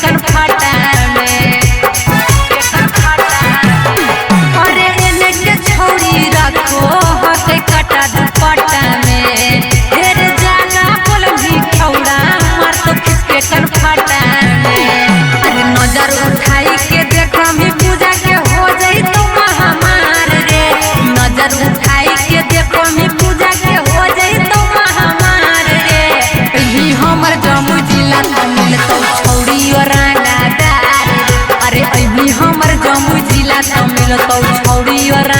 कनफटा में। अरे एने के छौड़ी रखो हते कटा दुपट्टा में। ढेर जाना बोलबी छौड़ा मार तो खींच के कनफटा में। अरे नजर उठाई के देखो मी पूजा के हो जाई तो महामार रे। नजर उठाई के देखो मी पूजा के हो जाई तो महामार रे। अभी हमर जमुई जिला तमिल तो छौड़ी और रंगादार। अरे अभी हमर जमुई जिला तमिल तो छौड़ी और